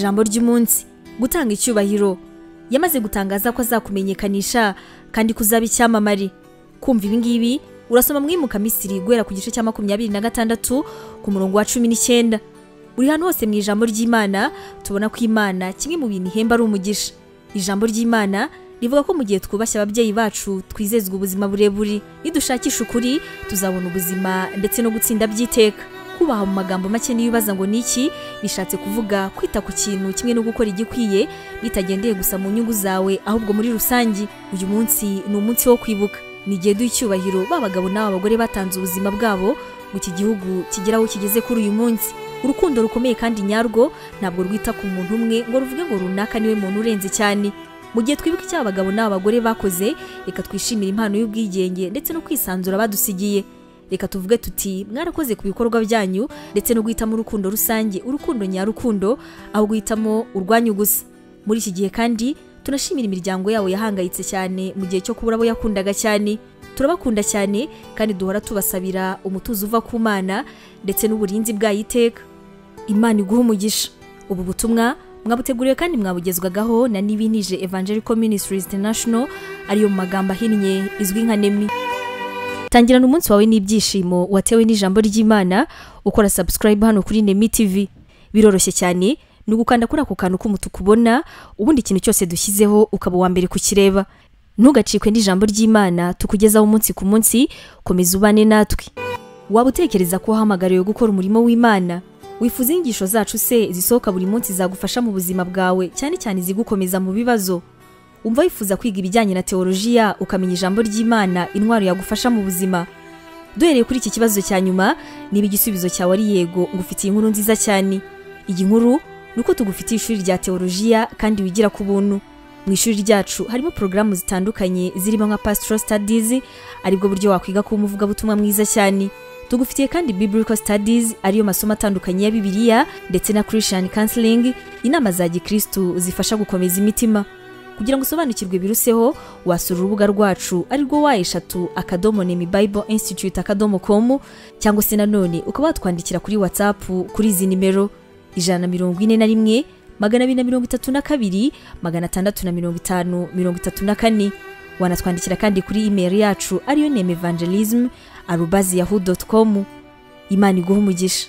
Ijambo ry'umunsi: gutanga icyubahiro. Yamaze gutangaza ko azakumenyekanisha kandi kuzaba icyamamare. Kumva ibi ngibi urasoma mu Imuka Misiri guhera ku gice cya 26 ku murongo wa 19. Buri hantu hose mu ijambo ry'Imana tubona ko Imana kimwe mu bintu ihemba ari umugisha. Ijambo ry'Imana rivuga ko mu gihe twubashye ababyeyi bacu twizezwa ubuzima burebure, nidushakisha ukuri tuzabona ubuzima ndetse no gutsinda by'iteka. Kubaha mu magambo make niyo ubaza ngo niki, bishatse kuvuga kwita ku kintu kimwe no gukora igikwiye bitagendeye gusa mu nyungu zawe ahubwo muri rusange. Uyu munsi ni umunsi wo kwibuka, ni igihe duha icyubahiro ba bagabo n'aba bagore batanze ubuzima bwabo ngo iki gihugu kigere aho kigeze kuri uyu munsi. Urukundo rukomeye kandi nyarwo ntabwo rwita ku muntu umwe ngo ruvuge ngo runaka niwe muntu urenze cyane. Mu gihe twibuka icyo abagabo n'aba bagore bakoze, reka twishimire impano y'ubwigenge ndetse no kwisanzura badusigiye. Reka tuvuge tuti mwarakoze ku bikorwa byanyu ndetse no guhitamo urukundo rusange, urukundo nyarukundo, aho guhitamo urwanyu gusa. Muri iki gihe kandi tunashimira imiryango yabo yahangayitse cyane mu gihe cyo kubura abo yakundaga cyane. Turabakunda cyane kandi duhora tubasabira umutuzo uva ku Mana ndetse n'uburinzi bwayiteka. Imana iguhe umugisha. Ubu butumwa mwabuteguriwe kandi mwabugezwagaho na Nibinije Evangelical Ministries International, ariyo mu magambo ahinnye izwi nka NEMI. Tangirana umunsi wawe n'ibyishimo watewe n'ijambo ry'Imana ukora subscribe hano kuri NEMI TV. Biroroshye cyane, ni ugukanda kuri ako kantu k'umutuku ubona, ubundi ikintu cyose dushyizeho ukaba uwa mbere kukireba. Ntugacikwe n'ijambo ry'Imana tukugezaho umunsi ku munsi, komeza ubane natwe. Waba utekereza ko wahamagariwe gukora umurimo w'Imana? Wifuza inyigisho zacu se zisohoka buri munsi zagufasha mu buzima bwawe, cyane cyane izigukomeza mu bibazo? Umva wifuza kwiga ibijyanye na teolojiya ukamenya ijambo ry'Imana, intwaro yagufasha mu buzima? Duhereye kuri iki kibazo cya nyuma, niba igisubizo cyawe ari yego, ngufitiye inkuru nziza cyane. Iyi nkuru ni uko tugufitiye ishuri rya teolojiya kandi wigira ku buntu. Mu ishuri ryacu harimo porogaramu zitandukanye zirimo nka Pastoral Studies, aribwo buryo wakwiga kuba umuvugabutumwa mwiza cyane. Tugufitiye kandi Biblical Studies, ariyo masomo atandukanye ya Bibiliya, ndetse na Christian Counseling, inama za gikristu zifasha gukomeza imitima. Kugira ngo usobanukirwe biruseho, wasura urubuga rwacu arirwo w3.nemibibleinstitute.com, cyangwa se nanone ukaba watwandikira kuri WhatsApp kuri izi nimero: 141 232 650 34. Wanatwandikira kandi kuri email yacu ariyo nemevangelism@yahoo.com. Imana iguhe umugisha.